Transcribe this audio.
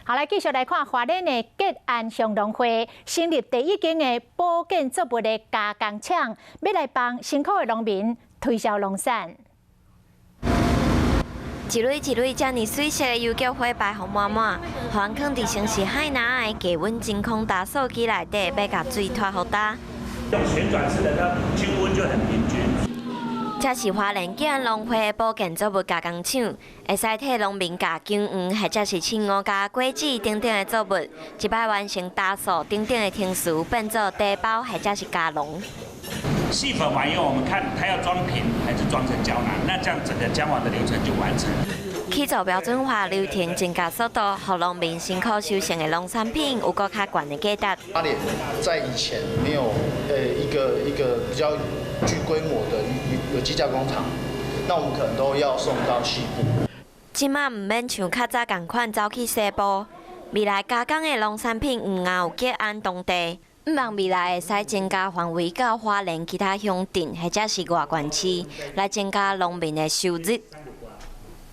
好，來繼續來看花蓮的吉安鄉農會成立第一間的保健作物的加工廠，欲來幫辛苦的農民推銷農產。一蕊一蕊遮爾媠色的油菊花排予滿滿，予人囥佇城市海南的低溫真空打掃機內底，欲共水脫予焦。用旋轉式的，它均溫就很平均。這是花蓮吉安農會的保健作物加工廠，會使替農民共薑黃或者是青五加果子等等的作物，一擺完成打掃等等的程序，變做茶包或者是膠囊。細粉完以後，我們看它要裝瓶還是裝成膠囊，那這樣整個薑黃的流程就完成。去做標準化流程，增加速度，予農民辛苦收成的農產品有閣較懸的價值。花蓮在以前沒有一個一個比較具規模的有機加工廠，那我們可能都要送到西部。這馬毋免像較早仝款走去西部，未來加工的農產品毋但有吉安當地，向望未來會使增加範圍到花蓮其他鄉鎮或者是外縣市，來增加農民的收入。